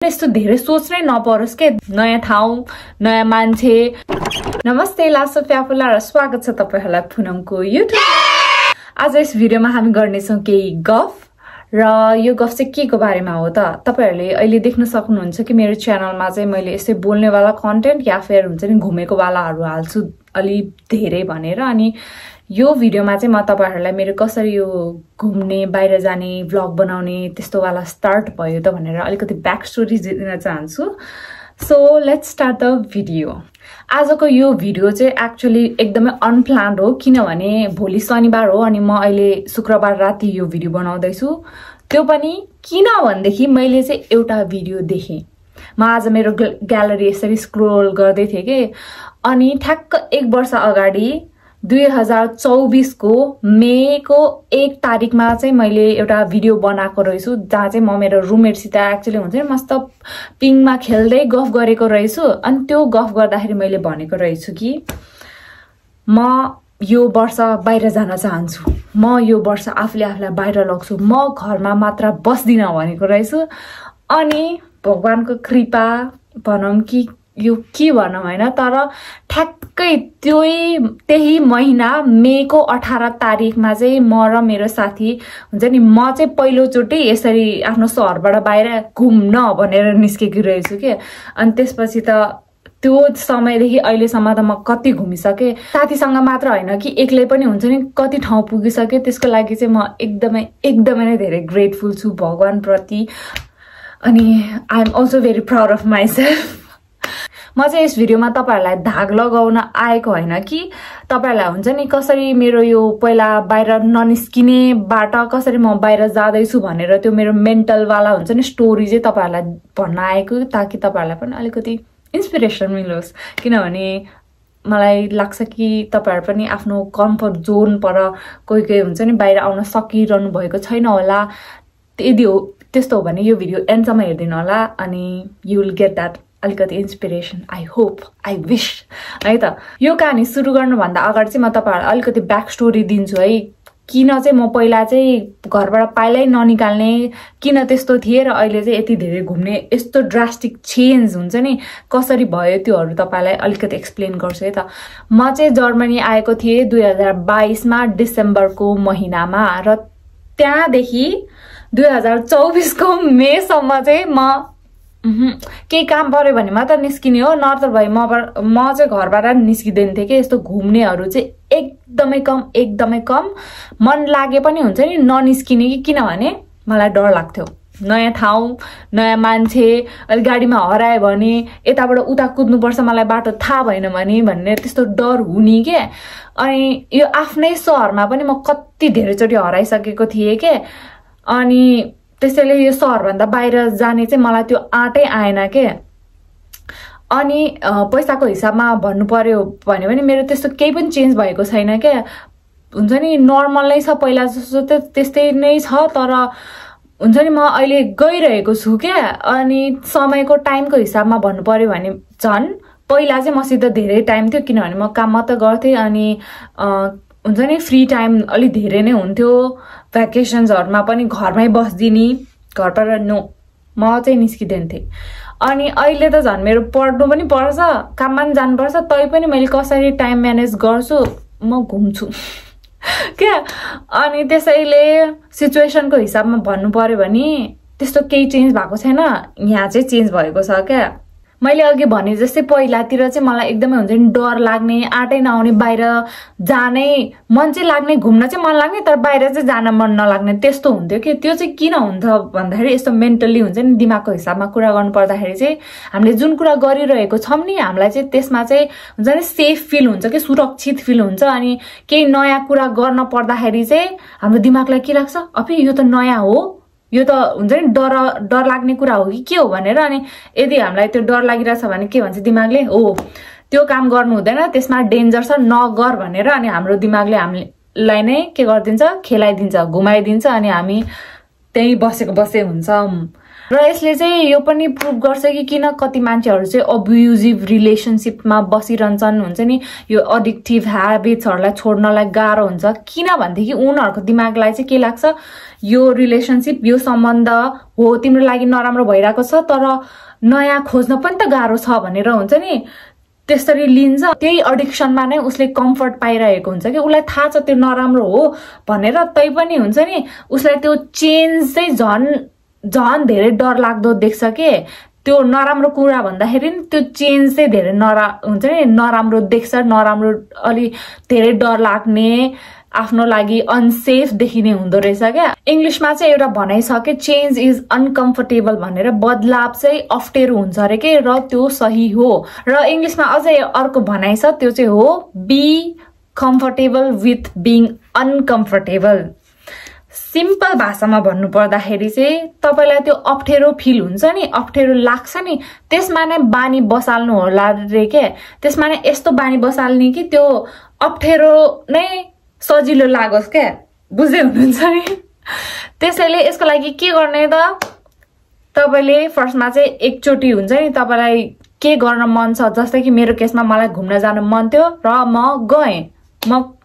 यस्तो धेरै सोच नै नपरोस् के नयाँ ठाउँ नयाँ मान्छे। नमस्ते लासो फ्याफुला र स्वागत छ तपाईहरुलाई पुनमको युट्युब। आज यस भिडियोमा हामी गर्नेछौं केही गफ र यो गफ चाहिँ के को बारेमा हो त तपाईहरुले अहिले देख्न सक्नुहुन्छ कि मेरो च्यानलमा चाहिँ मैले यसै बोल्ने वाला कन्टेन्ट या फेर हुन्छ नि घुमेको वालाहरु हाल्छु अलि धेरै भनेर। अनि यो भिडियोमा चाहिँ म तपाईहरुलाई मेरो कसरी यो घुम्ने बाहिर जाने भ्लग बनाउने त्यस्तो वाला स्टार्ट भयो त भनेर अलिकति ब्याक स्टोरी दिन चाहन्छु। So let's start the video. आजको यो भिडियो चाहिँ एक्चुअली एकदमै अनप्लान्ड हो किनभने भोलि शनिबार हो अनि म अहिले शुक्रबार राति यो भिडियो बनाउँदै छु। त्यो पनि किन भन्देखि मैले चाहिँ एउटा भिडियो देखेँ। म आज मेरो ग्यालरी यसरी स्क्रोल गर्दै थिएँ के अनि ठ्याक्क 1 वर्ष अगाडि 2024 को मेको 1 तारिखमा चाहिँ मैले एउटा भिडियो बनाएको रहेछु जहाँ चाहिँ म मेरो रुममेटसित एक्चुअली हुन्छ नि मस्त पिङमा खेल्दै गफ गरेको रहेछु। अनि त्यो गफ गर्दाखेरि मैले भनेको रहेछु कि म यो वर्ष बाहिर जान चाहन्छु, म यो वर्ष आफूलाई बाहिर लग्छु, म घरमा मात्र बस्दिन भनेको रहेछु। अनि भगवानको कृपा भनौं कि यो के भनौं हैन, तर ठ्याक्कै त्यही महिना मेको 18 तारिखमा चाहिँ म र मेरो साथी हुन्छ नि म चाहिँ पहिलोचोटि यसरी आफ्नो शहरबाट बाहिर घुम्न भनेर निस्केकी रहेछु के। अनि त्यसपछि त त्यो समयदेखि अहिलेसम्म त म कति घुमिसके, साथीसँग मात्र हैन कि एक्लै पनि हुन्छ नि कति ठाउँ पुगिसके। त्यसको लागि चाहिँ म एकदमै नै धेरै ग्रेटफुल छु भगवान प्रति। अनि I am also very proud of myself. म चाहिँ यस भिडियोमा तपाईहरुलाई धाग लगाउन आएको हैन कि तपाईहरुलाई हुन्छ नि कसरी मेरो यो पहिला बाहिर ननिस्किनेबाट कसरी म बाहिर जादै छु भनेर त्यो मेरो मेन्टल वाला हुन्छ नि स्टोरी चाहिँ तपाईहरुलाई भन्न आएको, ताकि तपाईहरुलाई पनि अलिकति इन्स्पिरेसन मिलोस्। किनभने मलाई लाग्छ कि तपाईहरु पनि आफ्नो कम्फर्ट जोन पर कोही हुन्छ नि बाहिर आउन सकिरहनु भएको छैन होला। यदि हो त्यस्तो हो भने यो भिडियो एन्डसम्म हेर्दिनु होला अनि यु विल गेट दैट अलिकति inspiration. I hope, I wish है त। यो कहानी सुरु गर्नुभन्दा अगाडि चाहिँ म तपाईहरुलाई अलिकति ब्याक स्टोरी दिन्छु है। किन चाहिँ म पहिला चाहिँ घरबाट पाइलै ननिकाल्ने, किन त्यस्तो थिए र अहिले चाहिँ यति धेरै घुम्ने यस्तो ड्रास्टिक चेन्ज हुन्छ नि कसरी भयो त्योहरु तपाईलाई अलिकति एक्सप्लेन गर्छु है त। म चाहिँ जर्मनी आएको थिएँ 2022 मा डिसेम्बरको महिनामा र त्यहाँदेखि 2024 को मे सम्म चाहिँ म केही काम पर्यो भने मात्र निस्किने हो, नत्र भए म चाहिँ घरबाट निस्किदैन थिएँ कि। यस्तो घुम्नेहरु चाहिँ एकदमै कम मन लागे पनि हुन्छ नि ननिस्किने कि, किनभने मलाई डर लाग्थ्यो नयाँ ठाउँ नयाँ मान्छे, अलि गाडीमा हरायो भने यताबाट उता कुद्नुपर्छ मलाई बाटो थाहा भएन भने भन्ने त्यस्तो डर हुने के। अनि यो आफ्नै शहरमा पनि म कति धेरैचोटि हराइसकेको थिएँ के। अनि त्यसैले यो शहरभन्दा बाहिर जाने चाहिँ मलाई त्यो आँटै आएन के। अनि पैसाको हिसाबमा भन्नु पर्यो भने पनि मेरो त्यस्तो केही पनि चेन्ज भएको छैन के। हुन्छ नि नर्मल नै छ, पहिला जस्तो त्यस्तै नै छ, तर हुन्छ नि म अहिले गइरहेको छु के। अनि समयको टाइमको हिसाबमा भन्नु पर्यो भने झन् पहिला चाहिँ मसित धेरै टाइम थियो किनभने म काम मात्र गर्थेँ अनि हुन्छ नि फ्री टाइम अलि धेरै नै हुन्थ्यो। भ्याकेसन्सहरुमा पनि घरमै बस्दिनी, घरबाट म चाहिँ निस्किदैन थिएँ। अनि अहिले त झन् मेरो पढ्नु पनि पर्छ, काममा पनि जानुपर्छ, तै पनि मैले कसरी टाइम म्यानेज गर्छु, म घुम्छु क्या। अनि त्यसैले सिचुएसनको हिसाबमा भन्नु पर्यो भने त्यस्तो केही चेन्ज भएको छैन, यहाँ चाहिँ चेन्ज भएको छ क्या। मैले अघि भने जस्तै पहिलातिर चाहिँ मलाई एकदमै हुन्छ नि डर लाग्ने, आँटै नआउने, बाहिर जानै मन चाहिँ लाग्ने, घुम्न चाहिँ मन लाग्ने तर बाहिर चाहिँ जान मन नलाग्ने त्यस्तो हुन्थ्यो कि। त्यो चाहिँ किन हुन्छ भन्दाखेरि यस्तो मेन्टली हुन्छ नि दिमागको हिसाबमा कुरा गर्नु पर्दाखेरि चाहिँ हामीले जुन कुरा गरिरहेको छौं नि हामीलाई चाहिँ त्यसमा चाहिँ हुन्छ नि सेफ फिल हुन्छ कि, सुरक्षित फिल हुन्छ। अनि केही नयाँ कुरा गर्न पर्दाखेरि चाहिँ हाम्रो दिमागलाई के लाग्छ, अफे यो त नयाँ हो, यो त हुन्छ नि डर लाग्ने कुरा हो कि के हो भनेर। अनि यदि हामीलाई त्यो डर लागिरहेछ भने के भन्छ दिमागले, हो त्यो काम गर्नु हुँदैन, त्यसमा डेन्जर छ, नगर भनेर। अनि हाम्रो दिमागले हामीलाई नै के गरिदिन्छ, खेलाइदिन्छ, घुमाइदिन्छ अनि हामी त्यही बसे हुन्छौं। र यसले चाहिँ यो पनि प्रुभ गर्छ कि किन कति मान्छेहरू चाहिँ अब्युजिभ रिलेसनशिपमा बसिरहन्छन्, हुन्छ नि यो एडिक्टिभ ह्याबिट्सहरूलाई छोड्नलाई गाह्रो हुन्छ। किन भनेदेखि उनीहरूको दिमागलाई चाहिँ के लाग्छ, यो रिलेसनशिप यो सम्बन्ध हो तिम्रो लागि नराम्रो भइरहेको छ तर नयाँ खोज्न पनि त गाह्रो छ भनेर हुन्छ नि त्यसरी लिन्छ। त्यही एडिक्सनमा नै उसले कम्फर्ट पाइरहेको हुन्छ कि उसलाई थाहा छ त्यो नराम्रो हो भनेर, तै पनि हुन्छ नि उसलाई त्यो चेन्ज चाहिँ झन् धेरै डर लाग्दो देख्छ के। त्यो नराम्रो कुरा भन्दाखेरि नि त्यो चेन्ज चाहिँ धेरै हुन्छ नि नराम्रो देख्छ, नराम्रो अलि धेरै डर लाग्ने, आफ्नो लागि अनसेफ देखिने हुँदो रहेछ क्या। इंग्लिशमा चाहिँ एउटा भनाइ छ कि चेन्ज इज अनकम्फर्टेबल भनेर, बदलाव चाहिँ अप्ठ्यारो हुन्छ अरे के, र त्यो सही हो। र इंग्लिशमा अझै अर्को भनाइ छ, त्यो चाहिँ हो be comfortable with being uncomfortable. Simple भाषामा भन्नु पर्दाखेरि चाहिँ तपाईलाई त्यो अप्ठ्यारो फिल हुन्छ नि, अप्ठ्यारो लाग्छ नि, त्यसमा नै बानी बसाल्नु होला रे के। त्यसमा नै यस्तो बानी बसाल्ने कि त्यो अप्ठ्यारो नै सजिलो लागोस् क्या, बुझ्दै हुनुहुन्छ नि। त्यसैले यसको लागि के गर्ने त, तपाईले फर्स्टमा चाहिँ एकचोटि हुन्छ नि तपाईलाई के गर्न मन छ, जस्तै कि मेरो केसमा मलाई घुम्न जान मन थियो र म गएँ, म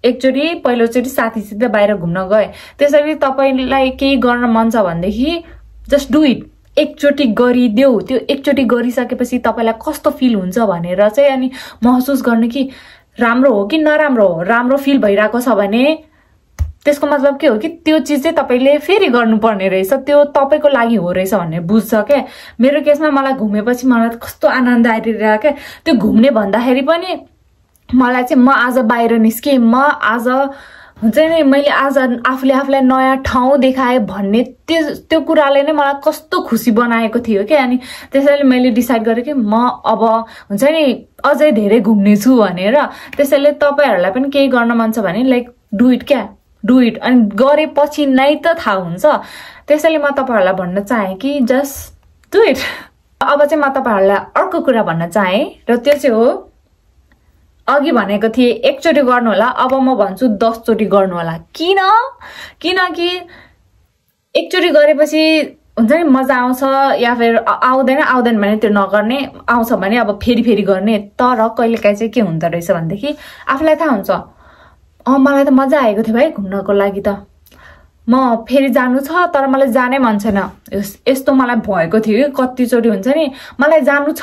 एकचोटि पहिलोचोटि साथीसित बाहिर घुम्न गएँ। त्यसैले तपाईलाई केही गर्न मन छ भनेदेखि जस्ट डु इट, एकचोटि गरिदेऊ। त्यो एकचोटि गरिसकेपछि तपाईलाई कस्तो फिल हुन्छ भनेर चाहिँ अनि महसुस गर्ने कि राम्रो हो कि नराम्रो हो। राम्रो फिल भइरहेको छ भने त्यसको मतलब के हो कि त्यो चिज चाहिँ तपाईले फेरि गर्नुपर्ने रहेछ, त्यो तपाईको लागि हो रहेछ भन्ने बुझ्छ क्या। मेरो केसमा मलाई घुमेपछि मलाई कस्तो आनन्द आइरहेको क्या। त्यो घुम्ने भन्दाखेरि पनि मलाई चाहिँ म आज बाहिर निस्केँ, म आज हुन्छ नि मैले आज आफूले आफूलाई नयाँ ठाउँ देखाएँ भन्ने त्यो कुराले नै मलाई कस्तो खुसी बनाएको थियो क्या। अनि त्यसैले मैले डिसाइड गरेँ कि म अब हुन्छ नि अझै धेरै घुम्ने छु भनेर। त्यसैले तपाईहरुलाई पनि केही गर्न मन छ भने लाइक डु इट क्या, डु इट। अनि गरेपछि नै त थाहा हुन्छ। त्यसैले म तपाईहरुलाई भन्न चाहे कि जस्ट डु इट। अब चाहिँ म तपाईहरुलाई अर्को कुरा भन्न चाहे र त्यो चाहिँ हो, अघि भनेको थिए एकचोटि गर्नु होला, अब म भन्छु 10 चोटि गर्नु होला। किनकि एकचोटि गरेपछि हुन्छ नि मजा आउँछ, या फिर आउँदैन भने त्यो नगर्ने, आउँछ भने अब फेरि गर्ने। तर कहिलेकाहीँ चाहिँ के हुँदो रहेछ भनेदेखि आफूलाई थाहा हुन्छ मलाई त मजा आएको थियो भाइ घुम्नको लागि, त म फेरि जानु छ तर मलाई जानै मन छैन। यस्तो मलाई भएको थियो कि कतिचोटि हुन्छ नि मलाई जानु छ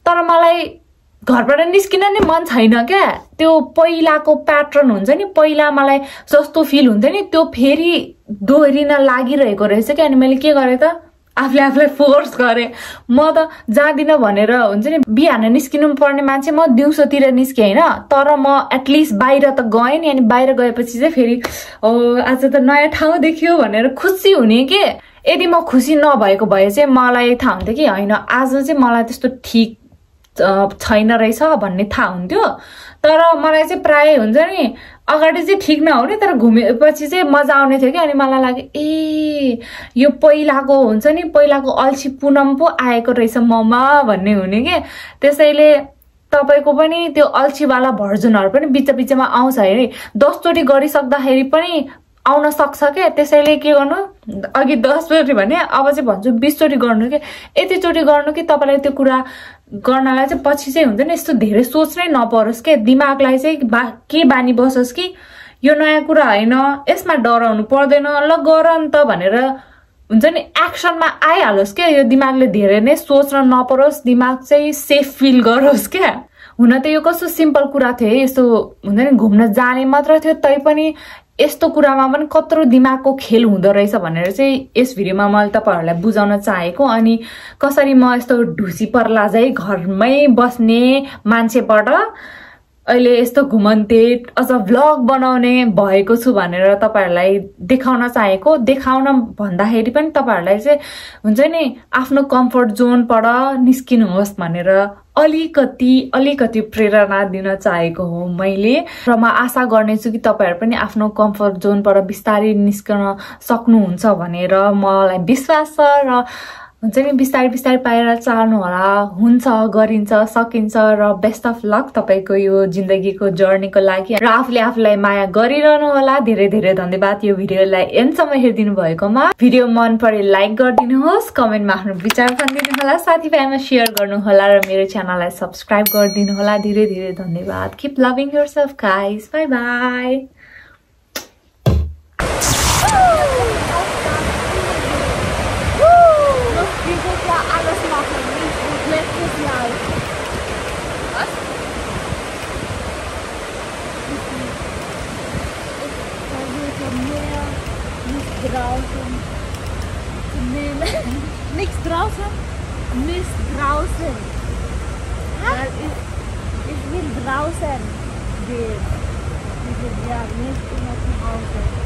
तर मलाई घरबाट निस्किन नै मन छैन क्या। त्यो पहिलाको प्याटर्न हुन्छ नि, पहिला मलाई जस्तो फिल हुन्थ्यो नि त्यो फेरि दोहोरिन लागिरहेको रहेछ क्या। अनि मैले के गरेँ त, आफूलाई फोर्स गरेँ। म त जाँदिन भनेर हुन्छ नि बिहान निस्किनु पर्ने मान्छे म दिउँसोतिर निस्केँ होइन, तर म एटलिस्ट बाहिर त गएँ नि। अनि बाहिर गएपछि चाहिँ फेरि आज त नयाँ ठाउँ देखियो भनेर खुसी हुने के। यदि म खुसी नभएको भए चाहिँ मलाई थाहा हुन्थ्यो कि होइन आज चाहिँ मलाई त्यस्तो ठिक छैन रहेछ भन्ने थाहा हुन्थ्यो। तर मलाई चाहिँ प्राय हुन्छ नि अगाडि चाहिँ ठिक नहुने, तर घुमेपछि चाहिँ मजा आउने थियो कि। अनि मलाई लाग्यो ए यो पहिलाको हुन्छ नि पहिलाको अल्छी पुनम पो आएको रहेछ ममा भन्ने हुने के। त्यसैले तपाईको पनि त्यो अल्छीवाला भर्जनहरू पनि बिचमा आउँछ है। 10 चोटि गरिसक्दाखेरि पनि आउन सक्छ क्या। त्यसैले के गर्नु, अघि 10 चोटि भने अब चाहिँ भन्छु 20 चोटि गर्नु के। यति चोटि गर्नु कि तपाईलाई त्यो कुरा गर्नलाई चाहिँ पछि चाहिँ हुन्छ नि यस्तो धेरै सोच्नै नपरोस् के। दिमागलाई चाहिँ के बानी बसोस् कि यो नयाँ कुरा होइन, यसमा डराउनु पर्दैन, ल गर नि त भनेर हुन्छ नि एक्सनमा आइहालोस् क्या। यो दिमागले धेरै नै सोच्न नपरोस्, दिमाग चाहिँ सेफ फिल गरोस् क्या। हुन त यो कस्तो सिम्पल कुरा थियो, यस्तो हुन्छ नि घुम्न जाने मात्र थियो, तैपनि यस्तो कुरामा पनि कत्रो दिमागको खेल हुँदो रहेछ भनेर चाहिँ यस भिडियोमा मैले तपाईहरुलाई बुझाउन चाहेको। अनि कसरी म यस्तो ढुसी पर्ला चाहिँ घरमै बस्ने मान्छेबाट अहिले यस्तो घुमन्ते अझ भ्लग बनाउने भएको छु भनेर तपाईहरुलाई देखाउन चाहेको। देखाउन भन्दाखेरि पनि तपाईहरुलाई चाहिँ हुन्छ नि आफ्नो कम्फर्ट जोनबाट निस्किनुहोस् भनेर अलिकति प्रेरणा दिन चाहेको हो मैले। र म आशा गर्नेछु कि तपाईहरु पनि आफ्नो कम्फर्ट जोनबाट बिस्तारै निस्कन सक्नुहुन्छ भनेर मलाई विश्वास छ। र हुन्छ नि बिस्तारै बिस्तारै पाएर चाहनु होला हुन्छ गरिन्छ सकिन्छ र बेस्ट अफ लक तपाईको यो जिन्दगीको जर्नीको लागि र आफूले आफूलाई माया गरिरहनु होला धेरै धेरै धन्यवाद यो भिडियोलाई एन्डसम्म हेरिदिनु भएकोमा भिडियो मन परे लाइक गरिदिनुहोस् कमेन्टमा आफ्नो विचार भनिदिनु होला साथीभाइमा शेयर गर्नु होला र मेरो च्यानललाई सब्स्क्राइब गरिदिनु होला धेरै धेरै धन्यवाद keep loving yourself guys bye bye Niks draußen. Nicht draußen. Ich will draußen gehen. Ja, nicht immer zu Hause.